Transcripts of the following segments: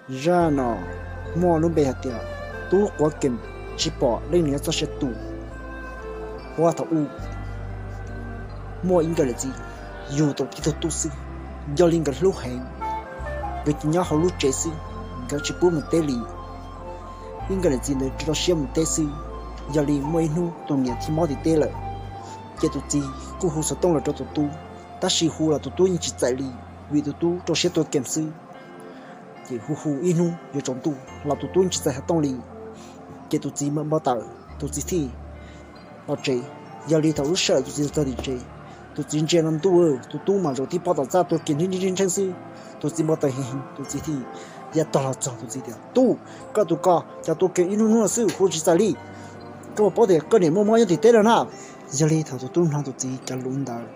Zaj no muaj lub npe hais tias tub quav kem tsis pom leej niam txoj sia tus. Puag thaum ub muaj ib nkawm niam txiv yug tau ib tug tub xwb, yog li nkawd hlub heev, nkawd cia nyob hauv lub tsev xwb, nkawd tsis pub mus teb li. Ib nkawm niam txiv ntawd rau siab mus teb xwb, yog li muaj ib hnub tus niam thiaj mob tim teb lawm, ces tus txiv kuj hu xov tooj los rau tus tub, tab sis hu los tus tub yeej tsis txais li, vim tus tub rau siab tua kem xwb. Ces hu hu ib hnub yuav tsaus ntuj los tus tub yeej tsis txais xov tooj li. Ces tus txiv mam npau taws, tus txiv thiaj los tsev. Yog li thaum lub sij hawm tus txiv txog tim tsev, tus txiv ntsia no ntuj, tus tub mas zaum tib pob tom txaj tua kem nrheb nrheb nrheb xwb. Tus txiv npau taws heev, tus txiv thiaj ya tog los txog tus txiv tias, Tub, koj tus ko cas tua kem ib hnub hnub no xwb hu tsis txais li, koj puas paub tias koj niam muaj mob nyob tim teb no na? Yog li thaum tus tub hnov tus txiv cov lus ntawd,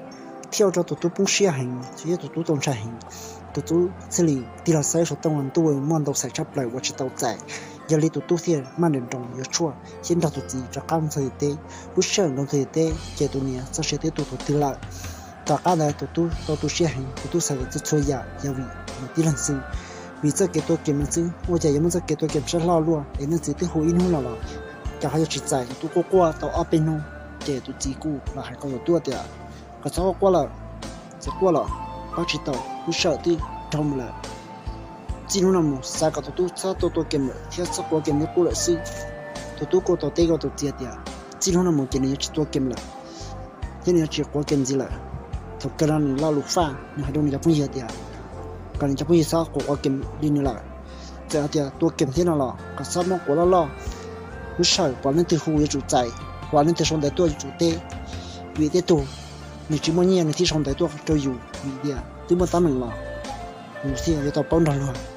thiaj ua rau tus tub poob siab heev thiab tus tub tau ntshai heev. Tus tub thiaj li tig los xav xov tooj los ntuj, muaj ntau xaim tshaj plaws uas tsis tau txais. Yog li tus tub thiaj maj nroos nroos yuav tshuaj thiab nrog tus txiv rov qab mus txog tim teb. Lub sij hawm nkaus txog tim teb ces tus niam txoj sia twb tu thaum twg lawm. Tom qab ntawd tus tub tau tu siab heev, tus tub xav tias txhua txhua yam yog vim nws tib leeg xwb, vim txoj kev tua kem no xwb, ua cas yuav muaj txoj kev tua kem sab hlob luaj es leej txiv twb hu ib hnub no los cas ho yuav tsis txais. Tus tub quaj quaj tau ob peb hnub, ces tus txiv kuj los hais rau tus tub tias, Koj txhob quaj quaj lawm, txawm quaj los pab tsis tau, lub sij hawm twb dhau mus lawm. Txij hnub no mus xav kom tus tub txhob tua tua kem lawm thiab txhob quav kem li qub lawm xwb. Tus tub kuj tau teb rau tus txiv tias txij hnub no mus ces nws yuav tsis tua kem lawm thiab nws yuav tsis quav kem ntxiv lawm. Thaum kawg no nws lo lus faj, nws hais rau nws cov phooj ywg tias kom nws cov phooj ywg txhob quav quav kem li nws lawm. Txawm hais tias tua kem thiab no los kom txhob muab quav loj loj, lub sij hawm pom leej twg hu yuav tsum txais, pom leej twg sau ntawv tuaj yuav tsum teb, vim tej tug nws tsis muaj nyiaj nws thiaj sau ntawv tuaj rau yus, vim tias twb muaj teeb meem los nws thiaj yuav tau paub nrog luag.